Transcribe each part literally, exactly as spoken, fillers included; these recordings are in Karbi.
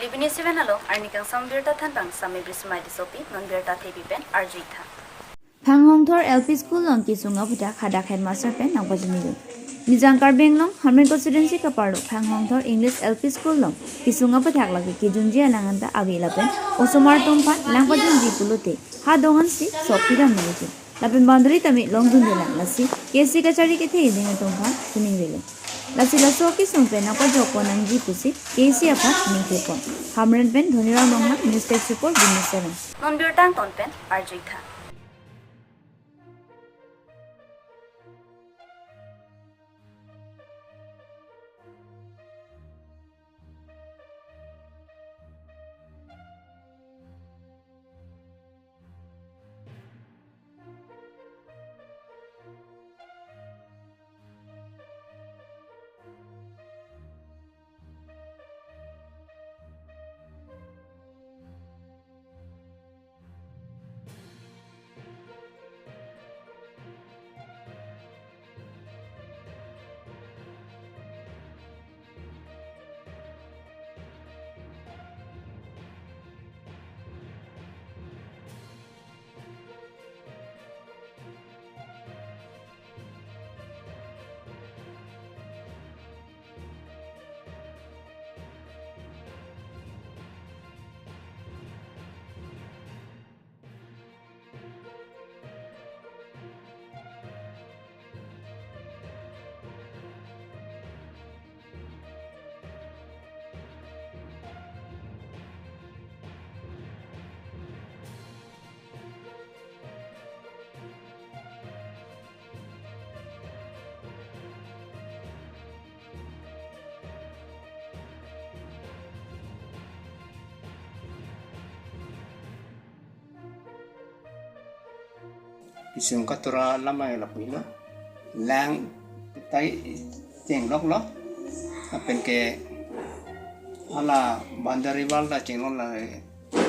Libini Seven along arni kangsam birta thanpang Sami Brismai Tissopi, non birta thepi pen arju-ik tha. Phanghongthor L P School along kesung aphuthak hadak headmaster pen nangpachini dun. Nijang Karbi Anglong Hamren constituency kaparlo Phanghongthor English L P School along kesung aphuthak lake kejunji alang anta ave lapen osomar atum aphan lang pajunji pulote ha dongansi sok pidam nangji. Lapen boundary tame longdunde lang, lasi K A C kachari kethe ding atum aphan sining relo. Lasi laso kesung pen nangpajokpon nangji pusi K A C aphan ningthepon. Hamren pen Dhoniram Ronghang, News Desk Report, Bini Seven. Non birta angton pen arju-ik tha. Kesung katura alam ai lapulo. Lang tai chengloklo. Lapen ke hala boundary wall ta chenglok la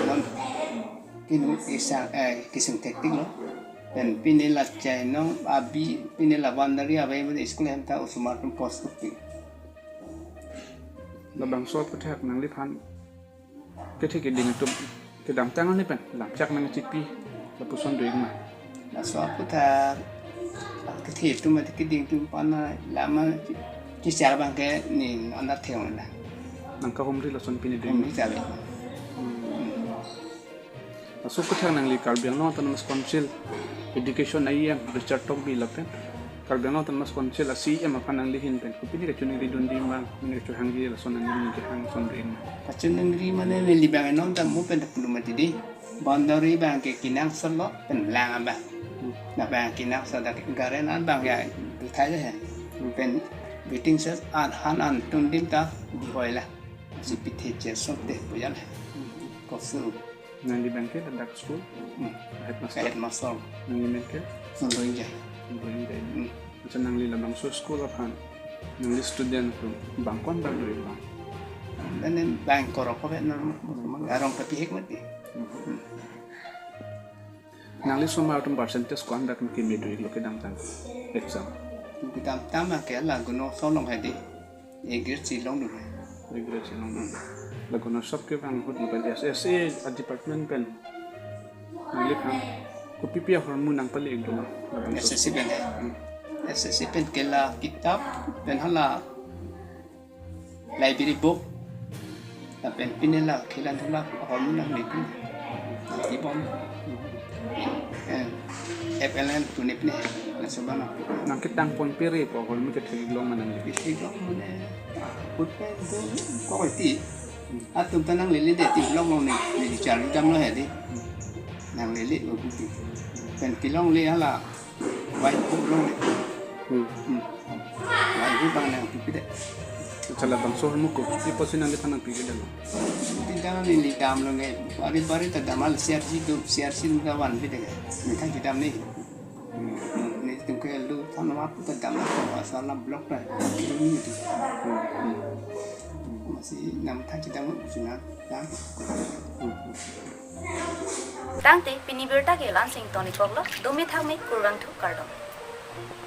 non kinu isa, eh, kesung thektiklo. Pen pine la chainong abi, pine la boundary ave, school hem ta osomar atum post kupik. Labangso aphuthak nangliphan kethe keding atum kedamtang ani pen lamchak nangchipi lapuson do-ik ma? Laso aphuthak kethe atum ati keding atum aphan lama chichar abang ke ne anta theklong la. Nangkahumri lason pine do-ik ma? Humri chale. Laso aphuthak nangli Karbi Anglong Autonomous Council Education E M Richard Tokbi lapen Karbi Anglong Autonomous Council a C E M aphan nangli ahin pen kopine kachiningri dunji ma, mane kachehangji lason nangli kehang son do-ik ma? Kachiningri mane neli abang non ta mo pen ta pulo mati di. Boundary abang ke kenangsot lo pen lang abang. Na abang kenangsot dak garen an abang ya duthai le he. Pen waiting shed an han an tundim ta bihoi la. Si pithe che som te pu jal he. Kosu. Nangli abang ke ladak school? Hmm. Headmaster. Headmaster. Nangli amen ke? Sundong Jai. Sundong Jai. Hmm. Accha, nangli labangso school aphan nangli student atum bang ko-an bang do-ik bang? Nangli bang korok ko be nang arong tapi hek mati. Hmm. Nangli osomar atum percentage ko-an dak keme do-iklo kedamtang exam? Kedamtang ke la Gunosok along hedi. A grade si longdun. A grade si longdun. La Gunosok ke bang ahut lapen S S A a department pen nangliphan kopipi ahormu nangpale-ik do ma? S S C pen. Hmm. S S C pen ke la kitap pen hala library book. Lapen pine la khela thula ahormu nangnepi. Ibom. Eh, F L N tuni pine la soba na. Nangketang ponpe re pu ahormu kethek-iklong ma nangli? Kethek-iklong mane, ah, put pen tu ko ti. Atum ta nanglele det ti block along ne, ne char damlo hedi. Nanglele ko ti. Pen kelongle hala whiteboard longle. Hmm. Hmm. Whiteboard abang nangpipedet. Accha, labangso ahormu kopi apotsi nangliphan nangpipedet lo? Ti dam neli damlo nge. Bari bari ta dam, al C R C do, C R C do ta vanpedet. Methang kedam ne. Hmm. Hmm. Ne tum ke lu than ma pu ta dam, asal la block ta. Hmm. Hmm. Masi namthan kedam sina. Dam. Hmm. Tangte pini birta ke la-ansi ingtonikoklo, dome thakme, kurvangthu, kardom.